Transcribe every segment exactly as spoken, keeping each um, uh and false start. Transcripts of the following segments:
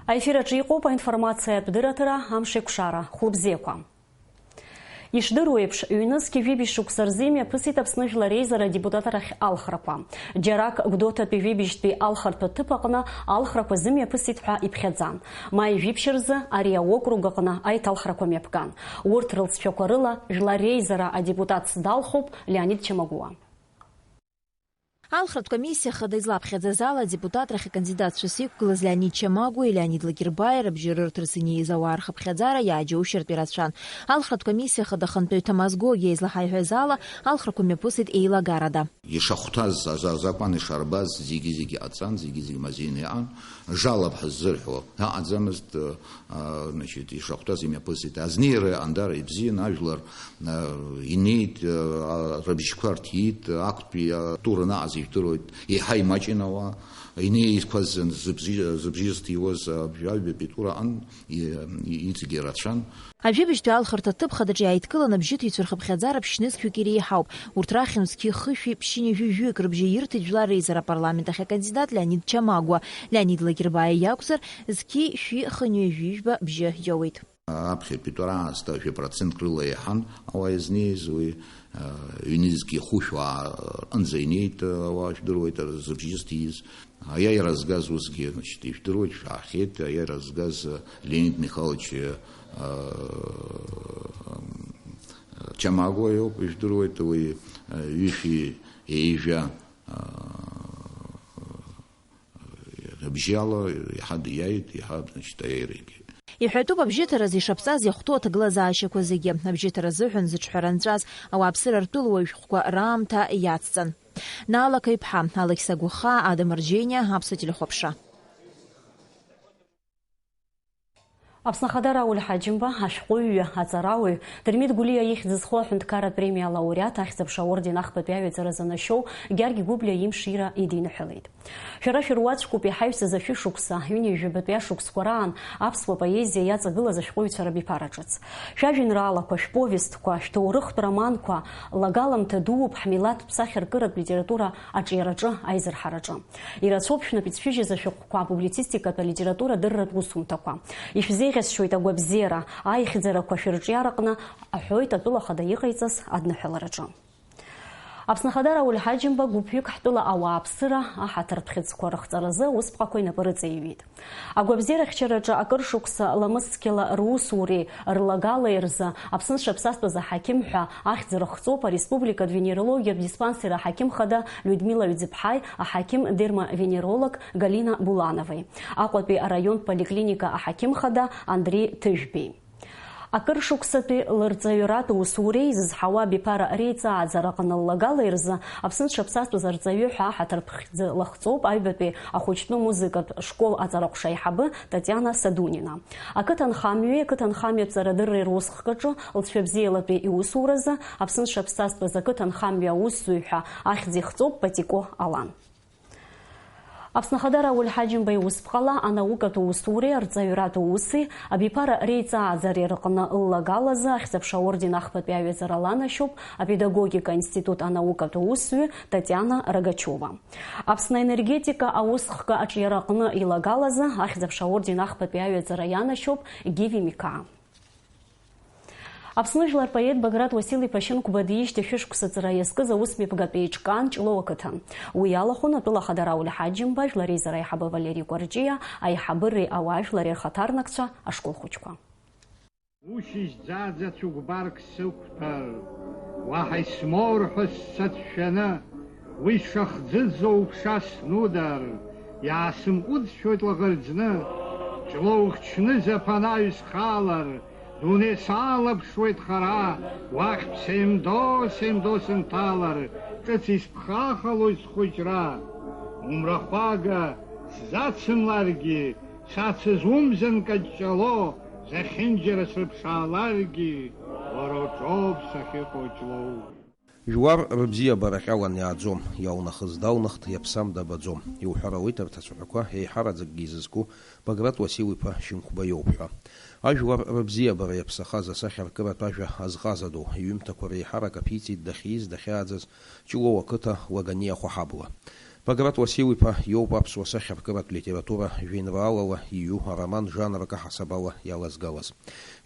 Аефир аҿы иҟоуп аинформациатә дырраҭара «Амшеикәшара». Хәлыбзиақәа. Ишдыру еиԥш, ҩнызқьи жәибжь шықәса рзы имҩаԥысит Аԥсны Жәлар Реизара адепутат рахь алхрақәа. Џьарак Гәдоуҭатәи жәибжьтәи алхратә аҭыԥ аҟны алхрақәа зымҩаԥысит ҳәа иԥхьаӡан. Маи жәиԥшь рзы ари аокруг аҟны аиҭалхрақәа мҩаԥган. Урҭ рылҵшәақәа рыла Жәлар Реизара адепутатс далхуп Леонид Чамагәуа. Алхратә комиссиа хада излаԥхьаӡаз ала, адепутатрахь акандидатцәас иқәгылаз Леонид Чамагәеи Леонид Лагербаи рыбжьы рырҭарц инеиз ауаа рхыԥхьаӡара иааџьоушьартә ирацәан. Алхратә комиссиа хада ахантәаҩ Ҭамаз Гогиа излаҳаиҳәаз ала, алхрақәа мҩаԥысит еилагарада. Ишахәҭаз, аза-, азакәан ишарбаз, зегьы-зегьы ҟаҵан, зегьы-зегьы мазеины иҟан, жалоб ҳаззырҳәо ыҟаӡамызт. А, значит, ишахәҭаз имҩаԥысит. Азнеира иҟан, дара ибзиан, ажәлар, а, инеит, а, рыбжьқәа рҭиит, актәи атур анаҟаз ижәдыруеит, еиҳа имаҷын ауаа, инеиқәаз зыбжьы-, зыбжьы зҭиуаз, а, аҩбатәи атур аҟан, и-, и-, иҵегьы ирацәан. Ажәибжьтәи алхырҭа аҭыԥ хадаҿы иааидкыланы абжьыҭыҩцәа рхыԥхьаӡара ԥшьнызқьҩык иреиҳауп. Урҭ рахьынтә зқьи хышәи ԥшьынҩажәи жәаҩык рыбжьы ирҭеит Жәлар Реизара апарламент ахь акандидат Леонид Чамагәа. Леонид Лагербаиа иакәзар, зқьи шәи хынҩажәи жәба бжьы иоуеит. Аԥхьатәи атур аасҭа жәа процентк рыла еиҳан ауаа изнеиз, уи, а, ҩнызқьи хәышә уаа рҟынӡа инеит, а, ауаа жәдыруеит, а, зыбжьы зҭиз. Аиааира згаз усгьы, значит, ижәдыруеит, шәаахьеит, аиааира згаз, а, Леонид Михайлович, а, Чамагәа иоуп, ижәдыруеит, уи, а, ҩышәи ҩажәа, а, рыбжьала иаҳа диааит, иаҳа, значит, аиааира игеит. Иҳәатәуп абжьыҭаразы ишаԥҵаз иахәҭоу аҭагылазаашьақәа зегьы. Абжьыҭара азыҳәан зыҿҳәара нҵәаз ауааԥсыра ртәылауаҩ шәҟәқәа раамҭа иацҵан. Наала Қаиԥҳа, Алықьса Гәыхаа, Адам Арџьениа, Аԥсуа телехәаԥшра. Аԥсны Ахада Рауль Ҳаџьымба, ашәҟәыҩҩы, аҵарауаҩ, Дырмит Гәлиа ихьӡ зху аҳәынҭқарратә премиа алауреат, Ахьӡ-аԥша аорден ахԥатәи аҩаӡара занашьоу Гьаргь Гәыблиа имшира идиныҳәалеит. Шәара шәыруаӡәкуп иҳаҩсыз ашәышықәса, ҩынҩажәабатәи ашықәсқәа раан аԥсуа поезиа иаҵагылаз ашәҟәыҩҩцәа рабиԥара ҿыц. Шәажәеинраалақәа, шәповестқәа, шәҭоурыхтә романқәа, лагаламҭа дууп ҳмилаҭтә сахьаркыратә литература аҿиараҿы, аизырҳараҿы. Ирацәоуп шәнапы иҵшәыжьыз ашәҟәқәа, апублицистикатә алитература адырратә усумҭақәа. Ишәзеиӷьасшьоит агәабзиара, аихьӡарақәа шәырҿиараҟны, аҳәоит атәыла ахада иҟаиҵаз адныҳәалараҿы. Аԥсны Ахада Рауль Ҳаџьымба гәыԥҩык ҳтәыла ауааԥсыра аҳаҭыртә хьыӡқәа рыхҵаразы аусԥҟақәа инапы рыҵаиҩит. Агәабзиарахьчараҿы акыр шықәса ламысцқьала русуреи рлагалеи рзы Аԥсны зҽаԥсазтәыз аҳақьым ҳәа ахьӡ рыхҵоуп ареспубликатә венерологиатә диспансер аҳақьым хада Людмила Ҩӡыԥҳаи аҳақьым-дермовенеролог Галина Булановеи, Аҟәатәи араионтә поликлиника аҳақьым хада Андреи Ҭыжәбеи. Акыр шықәсатәи лырҵаҩратә усуреи изызҳауа абиԥара реиҵааӡараҟны ллагалеи рзы Аԥсны зҽаԥсазтәыз арҵаҩы ҳәа аҳаҭыртә хьӡы лахҵоуп аҩбатәи ахәыҷтәы музыкатә школ аҵараҟәша аиҳабы Татиана Садунина. Ақыҭанхамҩеи ақыҭанхамҩатә ҵарадырреи русхкаҿы лҵшәа бзиалатәи иусуразы Аԥсны зҽаԥсазтәыз ақыҭанхамҩа аусзуҩ ҳәа ахьӡ ихҵоуп Патико Алан. Аԥсны Ахада Рауль Ҳаџьымба иусԥҟала анаукатә усуреи арҵаҩратә уси абиԥара реиҵааӡареи рҟны ллагалазы Ахьӡ-аԥша аорден ахԥатәи аҩаӡара ланашьоуп апедагогика институт анаукатә усзуҩы Татиана Рогачиова. Аԥсны аенергетика аусхк аҿиараҟны илагалазы Ахьӡ-аԥша аорден ахԥатәи аҩаӡара ианашьоуп Гиви Микаа. Аԥсны жәлар поет Баграт Уасил-иԥа Шьынқәба диижьҭеи шәышықәса ҵра иазкыз аусмҩаԥгатә еиҿкаан Ҷлоу ақыҭан. Уи иалахәын атәыла ахада Рауль Ҳаџьымба, жәлар реизара аиҳабы Валери Кәарҷиа, аиҳабыреи ауаажәлари рхаҭарнакцәа ашкол хәыҷқәа. Ушьыжь ӡаӡа цәыкәбарк сықәтәар, уаҳа исмоур ҳәа сцацәшәаны, уи шахӡыӡо уԥша снудар, иаасымҟәыӡшәоит лаӷырӡны, Ҷлоу хчнызаԥ анаҩс схалар, дунеи саалаԥшуеит хара, уахь ԥсеимдо-сеимдо сынҭалар, ҿыц исԥхахалоит схәыҷра. Умрахәага сзацымларгьы, сацыз умзанкаҷ Ҷлоу, зехьынџьара срыԥшааларгьы, уара уҿоуп сахьыҟоу, Ҷлоу. Жәлар рыбзиабара ҟьалан иааӡом, иаунахыз дауныхт, иаԥсам дабаӡом. Иуҳәар ауеит арҭ ацәаҳәақәа еиҳараӡакгьы изызку Баграт Уасил-иԥа Шьынқәба иоуп ҳәа. Ажәлар рыбзиабара иаԥсахаз асахьаркыратә ажәа азҟаза ду, иҩымҭақәа реиҳарак аԥиҵеит дахьиз, дахьааӡаз Ҷлоу ақыҭа Лаганиа Хәаҳабла. Баграт Уасил-иԥа иоуп аԥсуа сахьаркыратә литература жәеинраалала иҩу ароман жанрак аҳасабала иалазгалаз.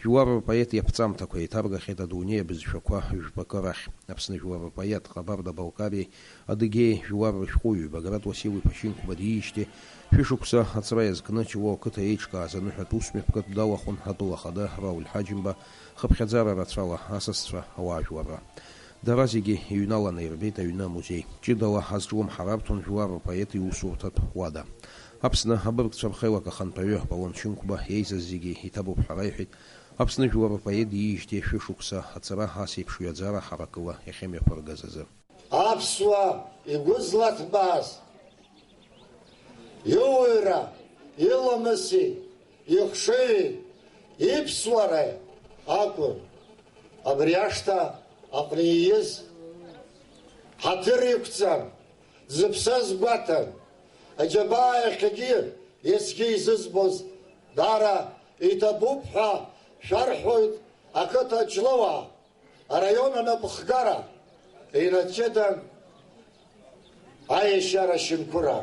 Жәлар рпоет иаԥҵамҭақәа еиҭаргахьеит адунеи абызшәақәа жәпакы рахь. Аԥсны жәлар рпоет, Ҟабарда-Балкариеи Адыгеи жәлар рышәҟәыҩҩы Баграт Уасил-иԥа Шьынқәба диижьҭеи шәышықәса аҵра иазкны Ҷлоу ақыҭа еиҿкааз аныҳәатә усмҩаԥгатә далахәын атәыла ахада Рауль Ҳаџьымба хыԥхьаӡара рацәала асасцәа, ауаажәларра. Дара зегьы иҩналаны ирбеит аҩны амузеи. Ҷыдала азҿлымҳара арҭон жәлар рпоет иусурҭатә уада. Аԥсны абыргцәа рхеилак ахантәаҩы Аполлон Шьынқәба еизаз зегьы иҭабуп ҳәа раиҳәеит. Аԥсны жәлар рпоет диижьҭеи шәышықәса аҵара ас еиԥш ҩаӡара ҳаракыла иахьымҩаԥыргаз азы. Аԥсуа игәы злаҭбааз, иуаҩра, иламыси, ихшыҩи, иԥсуареи акәын. Абри ашҭа аҟны ииз ҳаҭыр иқәҵан, зыԥсаз гәаҭан, аџьабаа иахьагьы иацгьы изызбоз даара иҭабуп ҳәа шәарҳәоит ақыҭа Ҷлоуаа. Араион анапхгара инаҷыдан аешьара шьынқәыра.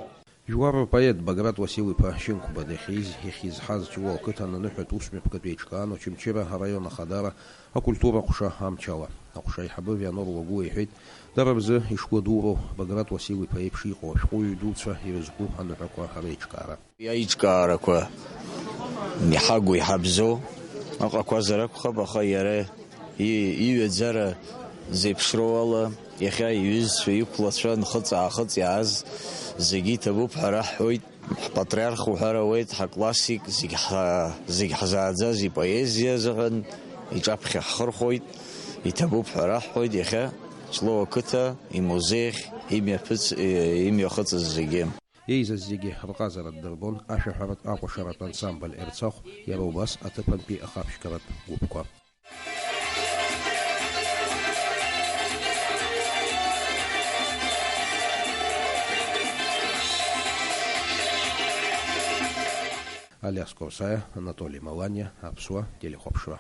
Жәлар рпоет Баграт Уасил-иԥа Шьынқәба дахьиз, иахьизҳаз Ҷлоу ақыҭан аныҳәатә усмҩаԥгатә еиҿкаан Очамчыра араион ахадара акультура ҟәша амчала. Аҟәша аиҳабы Вианор Лагәуа иҳәеит, дара рзы ишгәадуроу Баграт Уасил-иԥа еиԥш иҟоу ашәҟәыҩҩы дуцәа ирызку аныҳәақәа реиҿкаара. Аиҿкаарақәа иҳагу, иҳабзоу ыҟақәазар акәхап, аха иара и-, иҩаӡара зеиԥшроу ала, иахьа иҩызцәа, иқәлацәа, нхыҵ-аахыҵ иааз зегьы иҭабуп ҳәа раҳҳәоит. Ҳпатриарх уҳәар ауеит, ҳаклассик, зегь ҳа-, зегь ҳзааӡаз ипоезиа азыҳәан иҿаԥхьа ҳхырхәоит, иҭабуп ҳәа раҳҳәоит иахьа Ҷлоу ақыҭа имузеихь имҩаԥыҵ-, имҩахыҵыз зегьы. Еизаз зегьы рҟазара ддырбон ашәаҳәаратә акәашаратә ансамбль Ерцахә, иара убас аҭыԥантәи ахаршәқаратә гәыԥқәа. Алиас Корсаиа, Анатоли Маланиа, Аԥсуа телехәаԥшра.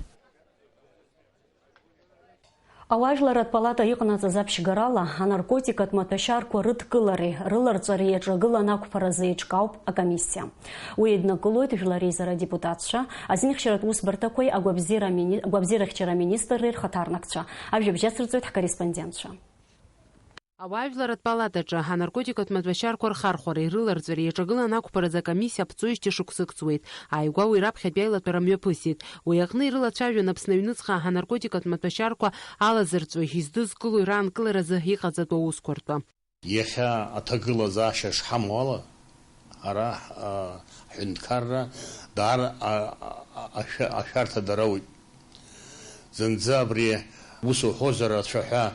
Ауаажәларратә палата иҟанаҵаз аԥшьгарала, анаркотикатә маҭәашьарқәа рыдкылареи рыларҵәареи иаҿагылан ақәԥаразы еиҿкаауп акомиссиа. Уи еиднакылоит жәлар реизара адепутатцәа, азинхьчаратә усбарҭақәеи агәабзиара мини-, агәабзиарахьчара аминистрреи рхаҭарнакцәа. Ажәабжь ацырҵоит ҳкорреспондентцәа. Ауаажәларратә палатаҿы анаркотикатә маҭәашьарқәа рхархәареи рыларҵәареи иаҿагылан ақәԥаразы акомиссиа аԥҵоижьҭеи шықәсык ҵуеит. Ааигәа уи раԥхьатәи аилатәара мҩаԥысит. Уи аҟны ирылацәажәон Аԥсны аҩныҵҟа анаркотикатә маҭәашьарқәа алазырҵәо издызкыло раанкыларазы иҟаҵатәу аусқәа ртәы. Иахьа аҭагылазаашьа шҳамоу ала, ара, а, ҳҳәынҭқарра даара, а, а, а, ашәа-, ашәарҭа дарауеит. Зынӡа абри ус уҳәозар, ацәаҳәа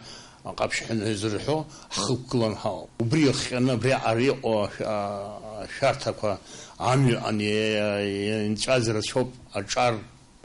ҟаԥшьҳәа ҳәа изырҳәо ҳхықәгылан ҳаауп. Убри иахҟьаны абри ари иҟоу ашә-, а-, ашәарҭақәа амҩа ан-, ианҵәаз ирацәоуп аҿар.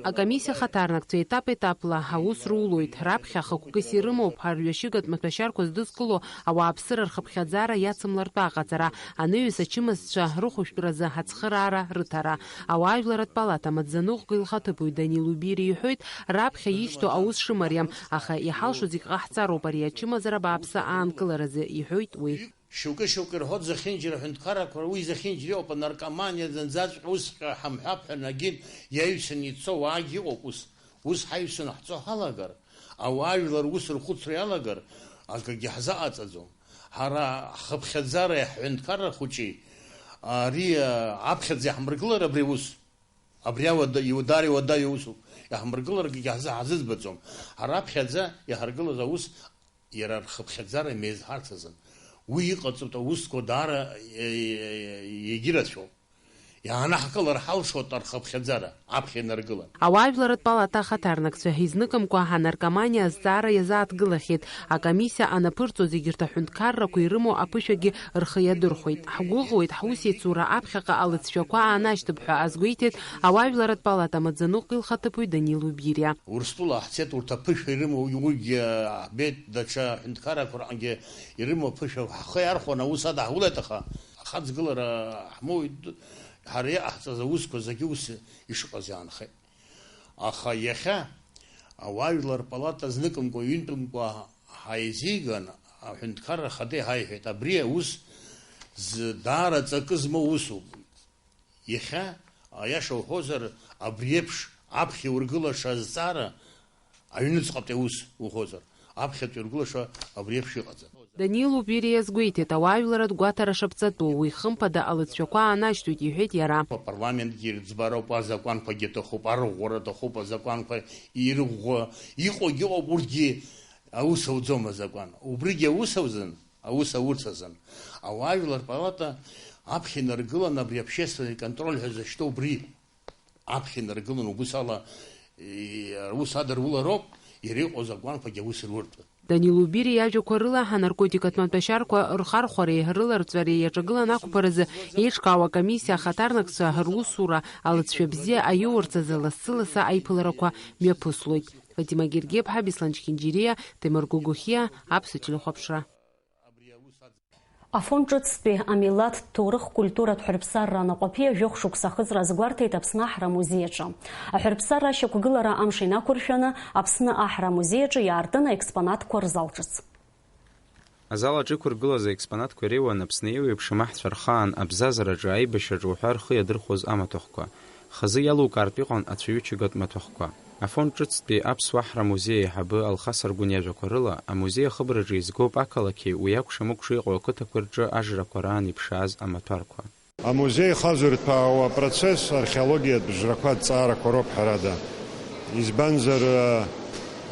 Акомиссиа ахаҭарнакцәа етап-етапла аус рулоит. Раԥхьа хықәкыс ирымоуп арҩашьыгатә маҭәашьарқәа здызкыло ауааԥсыра рхыԥхьаӡара иацымлартәы аҟаҵара, анаҩс ачымазцәа рыхәшәтәразы ацхыраара рыҭара. Ауаажәларратә палата амаӡаныҟәгаҩ лхаҭыԥуаҩ Данил Убири иҳәоит, раԥхьа ишьҭоу аус шымариам, аха иҳалшо зегь ҟаҳҵароуп ари ачымазара бааԥсы аанкыларазы, иҳәоит уи. Шьоукы-шьоукы ирҳәоит, зехьынџьара аҳәынҭқаррақәа, уи зехьынџьара иҟоуп, анаркоманиа, зынӡаҵәҟьа усҵәҟьа ҳамҳәап ҳәа нагин иаҩсаны ицо уаагьы ыҟоуп ус. Ус ҳаҩсаны ҳцо ҳалагар, ауаажәлар ус рхәыцра иалагар, акгьы ҳзаҟаҵаӡом. Ҳара ҳхыԥхьаӡареи ҳҳәынҭқарра хәыҷи ари, а, аԥхьаӡа иаҳмыргылар абри аус. Абри ауада, иудари уадаҩу усуп. Иаҳмыргыларгьы ҳзы-, ҳзыӡбаӡом. Ҳара аԥхьаӡа иҳаргылаз аус иара рхыԥхьаӡара имеизҳарц азын. Уи иҟаҵоит аусқәа даара, е, е, егьырацәоуп. Иаанаҳкылар ҳалшоит рхыԥхьаӡара, аԥхьа инаргылан. Ауаажәларратә палата ахаҭарнакцәа изныкымкәа анаркоманиа азҵаара иазааҭгылахьеит. Акомиссиа анаԥырҵоз егьырҭ аҳәынҭқаррақәа ирымоу аԥышәагьы рхы иадырхәеит. Ҳгәыӷуеит, ҳусеицура аԥхьаҟа алыҵшәақәа аанашьҭып ҳәа азгәеиҭеит ауаажәларратә палата амаӡаныҟәгаҩ лхаҭыԥуаҩ Данил Убириа. Урыстәыла ҳцеит, урҭ аԥышәа ирымоу, уигьы ҳбеит, даҽа ҳәынҭқаррақәа рҟынгьы ирымоу аԥышәа ҳхы иархәаны аус адаҳулеит, аха ахаҵгылара ҳмоуит, ҳара иҟаҳҵаз аусқәа зегьы ус ишыҟаз иаанхеит. Аха иахьа ауаажәлар рпалата зныкымкәа, ҩынтәымкәа ҳаизиган, аҳәынҭқарра ахада иҳаиҳәеит, абри аус Зы даара ҵакы змоу усуп. Иахьа, аиаша уҳәозар, абри еиԥш аԥхьа иургылаша азҵаара аҩныҵҟатәи аус уҳәозар, аԥхьатәи иургылаша абри еиԥш иҟаӡам. Данил Убириа иазгәеиҭеит, ауаажәларратә гәаҭара шаԥҵатәу, уи хымԥада алыҵшәақәа аанашьҭуеит, иҳәеит иара. Апарламентгьы ирыӡбароуп азакәанқәагьы аҭахуп, арӷәӷәара аҭахуп, азакәанқәа ирыӷәӷәо иҟоугьы ыҟоуп, урҭгьы аус ауӡом азакәан. Убригьы аус аузын, аус аурц азын. Ауаажәлар палата аԥхьа инаргылан абри общественный контроль ҳәа зышьҭоу убри. Аԥхьа инаргыланы убыс ала, и-, аус адырулароуп, иара иҟоу азакәанқәагьы аус руртәын. Данил Убири иажәақәа рыла, анаркотикатә маҭәашьарқәа рхархәареи рыларҵәареи иаҿагылан ақәԥаразы еиҿкаау акомиссиа ахаҭарнакцәа русура алыҵшәа бзиа аиурц азы лассы-лассы аиԥыларақәа мҩаԥыслоит. Фатима Гергиаԥҳа, Беслан Чхинџьириа, Темыр Гогохиа, Аԥсуа телехәаԥшра. Афон ҿыцтәи амилаҭтә ҭоурых-культуратә ҳәырԥсарра анаҟәаԥиа жәохә шықәса ахыҵра азгәарҭеит Аԥсны аҳра амузеи аҿы. Аҳәырԥсарра ашьақәгылара амш инақәыршәаны Аԥсны аҳра амузеи аҿы иаартын аекспонатқәа рзал ҿыц. Азал аҿы иқәыргылаз аекспонатқәа иреиуан Аԥсны еиуеиԥшым аҳцәа рхаан абзазараҿы, аибашьраҿы уҳәа рхы иадырхәоз амаҭәахәқәа. Хазы иалукаартә иҟан ацәаҩычагатә маҭәахәқәа. Афонд ҿыцтәи Аԥсуа аҳра амузеи аиҳабы Алхас Аргәын иажәақәа рыла, амузеи ахыбраҿы изгоуп ақалақьи уи акәша-мыкәша иҟоу ақыҭақәеи рҿы ажрақәа раан иԥшааз амаҭәарқәа. Амузеи хазырҭәаауа апроцесс археологиатә жрақәа аҭҵаарақәа роуп, ҳәарада. Избанзар, а,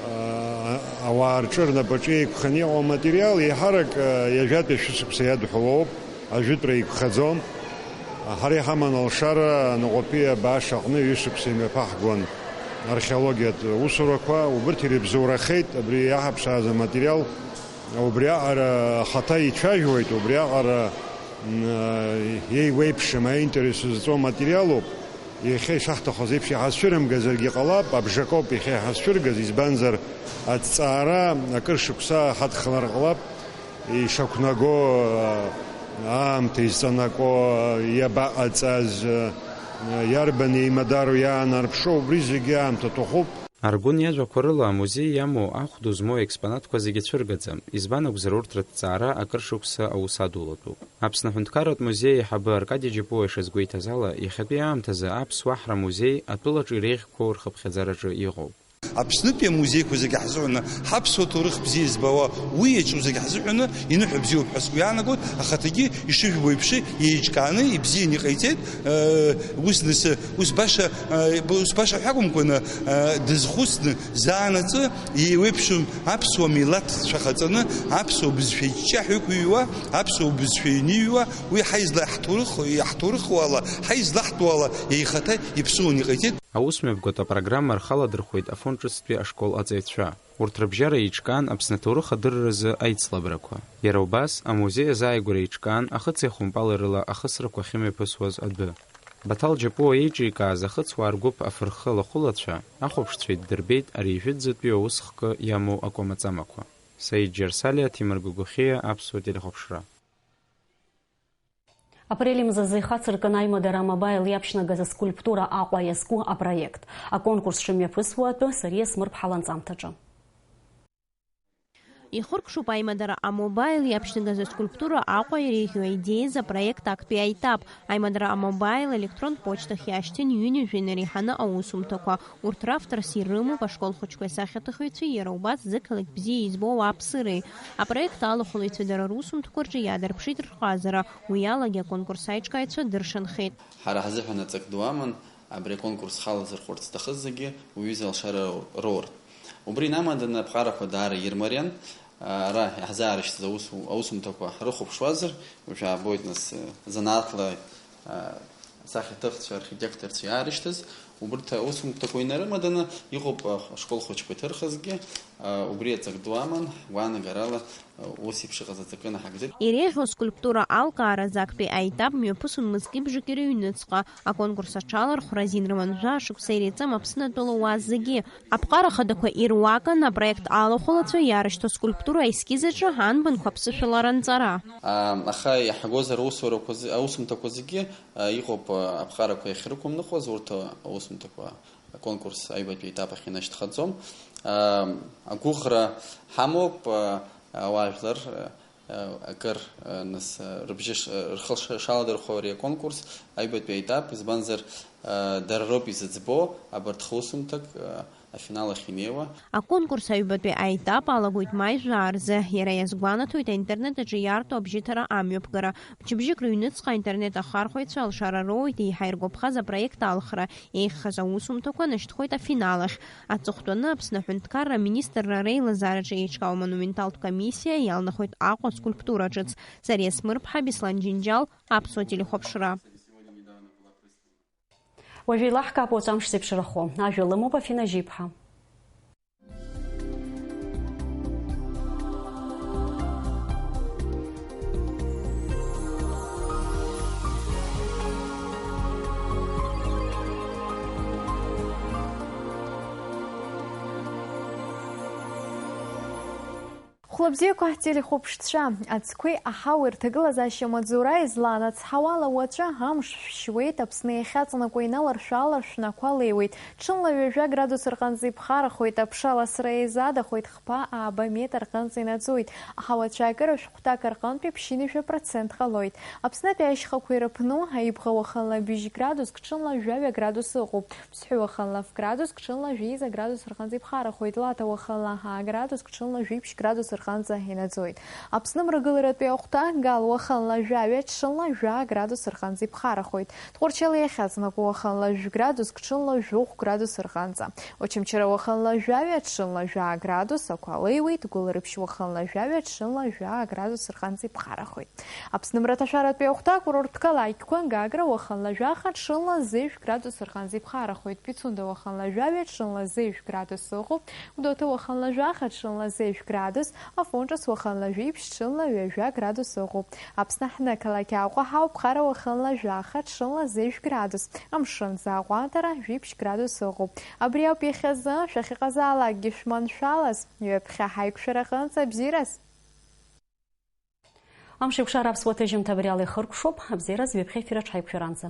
а, ауаа рҿы рнапаҿы еиқәханы иҟоу аматериал еиҳарак, а, ҩажәатәи шәышықәса иадҳәалоуп. Ажәытәра игхаӡом. Ҳара иҳаман алшара Наҟәаԥиа абааш аҟны ҩышықәса имҩаԥаҳгон археологиатә усурақәа, убырҭ ирыбзоурахеит, абри иаҳаԥшааз аматериал убриаҟара ахаҭа ицәажәоит, убриаҟара, м, еиуеиԥшым аинтерес зҵоу аматериалуп. Иахьа ишаҳҭахыз еиԥш иҳазшәырымгазаргьы ҟалап, абжакоуп иахьа иҳазшәыргаз, избанзар, аҭҵаара акыр шықәса ҳадхалар ҟалап. Ишақәнаго, аамҭа изҵанаго, иабаҟаҵаз, иарбан еимадароу иаанарԥшуа, убри зегьы аамҭа ҭахуп. Аргәын иажәақәа рыла, амузеи иамоу ахә ду змоу аекспонатқәа зегьы цәыргаӡам, избан акәзар, урҭ рыҭҵаара акыр шықәса аус адулатәуп. Аԥсны аҳәынҭқарратә музеи аиҳабы Аркади Џьапуа ишазгәеиҭаз ала, иахьатәи аамҭазы Аԥсуа аҳра амузеи атәылаҿы иреиӷьқәоу рхыԥхьаӡараҿы иҟоуп. Аԥснытәи амузеиқәа зегьы ҳзыҳәаны, ҳаԥсуа ҭоурых бзиа избауа, уи иаҿу зегьы ҳзыҳәаны иныҳәа бзиоуп ҳәа сгәы иаанагоит, ахаҭагьы ишыжәбо еиԥш, еиҿкааны ибзианы иҟаиҵеит, э, ус нысы, ус баша, э, ус баша ҳәа акәымкәаны, э, дызхәыцны, заанаҵы еиуеиԥшым аԥсуа милаҭ цәахаҵаны, аԥсуа бызшәа иҷҷаҳәа ықәыҩуа, аԥсуа бызшәа ианыҩуа, уи ҳаизла-, ҳҭоурых, иаҳҭоурыхуала, ҳаизлаҳтәуала еихаҭа иԥсуаны иҟаиҵеит. Аусмҩаԥгатә апрограмма рхаладырхәеит Афон ҿыцтәи ашкол аҵаҩцәа. Урҭ рыбжьара еиҿкаан Аԥсны аҭоурых адырразы аицлабрақәа. Иара убас, амузеи азааигәара еиҿкаан ахыци ахәымпали рыла ахысрақәа ахьымҩаԥысуаз адәы. Баҭал Џьапуа иеиҿикааз ахыцуаа ргәыԥ афырхы алахәылацәа, ахәаԥшцәа иддырбеит ари ижәытәӡатәи аус хкы иамоу акәамаҵамақәа. Саид Џьарсалиа, Ҭемыр Гогохиа, Аԥсуа телехәаԥшра. Апрель мзазы ихацыркын аимадара амобаил иаԥшьнагаз аскульптура Аҟәа иазку апроект. Аконкурс шымҩаԥысуа атәы Сариа Смырԥҳа ланҵамҭаҿы. Ихыркәшоуп аимадара амобаил иаԥшьнагаз аскульптура Аҟәа иреиӷьу аидеиазы апроект актәи аетап. Аимадара амобаил електронтә почтахь иашьҭын ҩынҩажәа инареиҳаны аусумҭақәа. Урҭ равторс ирымоуп ашкол хәыҷқәеи асахьаҭыхҩцәеи, иара убас зықалақь бзиа избоу ауааԥсыреи. Апроект алахәылаҩцәа дара русумҭақәа рҿы иаадырԥшит рҟазара, уи алагьы аконкурс аиҿкааҩцәа дыршанхеит. Ҳара ҳзыҳәан аҵак ду аман, абри аконкурс халазырхәырц зҭахыз зегьы уҩыза алшара роур. Убри инамаданы аԥҟарақәа даара ирмариан, ара иаҳзаарышьҭыз аус-, аусумҭақәа ҳрыхәаԥшуазар, уажә аабоит нас, занааҭла асахьаҭыхцәа, архитекторцәа иаарышьҭыз, убырҭ аусумҭақәа инарымаданы иҟоуп ашкол хәыҷқәа иҭырхызгьы, убри аҵак ду аман, гәаанагарала ус еиԥш иҟаз аҵакы наҳагӡеит. Иреиӷьу аскульптура алкааразы актәи аетап мҩаԥысон мызкы бжаки рыҩныҵҟа. Аконкурс аҽалархәра азин рыман жәа шықәса иреиҵам Аԥсны атәылауаа зегьы. Аԥҟара хадақәа ируакын апроект алахәылацәа иаарышьҭу аскульптура аескиз аҿы анбанқәа аԥсышәала ранҵара. Аха иаҳагозар аусурақәа зе-, аусумҭақәа зегьы, а, иҟоуп, а, аԥҟарақәа иахьрықәымныҟәаз урҭ, а, аусумҭақәа аконкурс аҩбатәи аетап ахь инашьҭхаӡом. А, агәыӷра ҳамоуп, а, ауаажәлар, а, акыр, нас, рыбжьы ш-, рхы ш-, шаладырхәо ари аконкурс аҩбатәи аетап, избанзар, дара роуп изыӡбо абарҭ хусумҭак афинал ахь инеиуа. Аконкурс аҩбатәи аетап алагоит маи жәаа рзы. Иара иазгәанаҭоит аинтернет аҿы иаарту абжьыҭара амҩаԥгара. Мчыбжьык рыҩныҵҟа аинтернет ахархәаҩцәа алшара роуеит еиҳа иргәаԥхаз апроект алхра, еиӷьхаз аусумҭақәа нышьҭхоит афинал ахь. Аҵыхәтәаны Аԥсны аҳәынҭқарра аминистрра реилазаараҿы еиҿкаау амонументалтә комиссиа иалнахуеит Аҟәа аскульптура ҿыц. Зариа Смырԥҳа, Беслан Џьынџьал, Аԥсуа телехәаԥшра. Уажәы еилаҳкаап уаҵәы амш зеиԥшрахо. Ажәа лымоуп Афина Жьиԥҳа. Хәлабзиақәа, ҳтелехәаԥшцәа, ацқәеи аҳауеи рҭагылазаашьа маҵзура излан ацҳауала уаҵәы амш шәшьуеит, Аԥсны иахьаҵанакуа иналаршә-ааларшәны ақәа леиуеит. Ҽынла ҩажәа градус рҟынӡа иԥхарахоит, аԥша ласра еизадахоит, хԥа ааба метр рҟынӡа инаӡоит. Аҳауа ацәаакыра шәҟәҭак рҟынтәи ԥшьынҩажәа процент ҟалоит. Аԥснытәи ашьхақәа ирыԥну, аибӷа уахынла быжь градуск, ҽынла жәаҩа градус ыҟоуп. Ԥсҳәы уахынла ф градуск, ҽынла жәеиза градус рҟынӡа иԥхарахоит. Лаҭа уахынла аа градуск, ҽынла жәиԥшь градус рҟынӡа инаӡоит. Аԥсны мрагыларатәи ахәҭа Гал уахынла жәаҩа, ҽынла жәаа градус рҟынӡа иԥхарахоит. Тҟәарчал иахьаҵанакуа уахынла жәградус, ҽынла жәохә градус рҟынӡа. Очамчыра уахынла жәаҩа, ҽынла жәаа градус ақәа леиуеит, Гәылрыԥшь уахынла жәаҩа, ҽынла жәаа градус рҟынӡа иԥхарахоит. Аԥсны мраҭашәаратәи ахәҭа акурорттә қалақьқәа Гагра уахынла жәаха, ҽынла зежә градус рҟынӡа иԥхарахоит, Пицунда уахынла жәаҩа, ҽынла зежә градус ыҟоуп, Гәдоуҭа уахынла жәаха, ҽынла зежә градус, Афон Ҿыц уахынла жәиԥшь, ҽынла ҩажәа градус ыҟоуп. Аԥсны ҳнықалақь Аҟәа ҳауп, Ԥхара уахынла жәаха, ҽынла зежә градус. Амшын аҟәандара жәиԥшь градус ыҟоуп. Абри ауп иахьазы шәахьыҟазаалакгьы шәманшәалаз, ҩаԥхьа ҳаиқәшәараҟынӡа бзиараз. Амш еиқәшара аԥсуа ҭыжьымҭа абри ала ихыркәшоуп, абзиараз ҩаԥхьа ефир аҿы ҳаиқәшәаранӡа.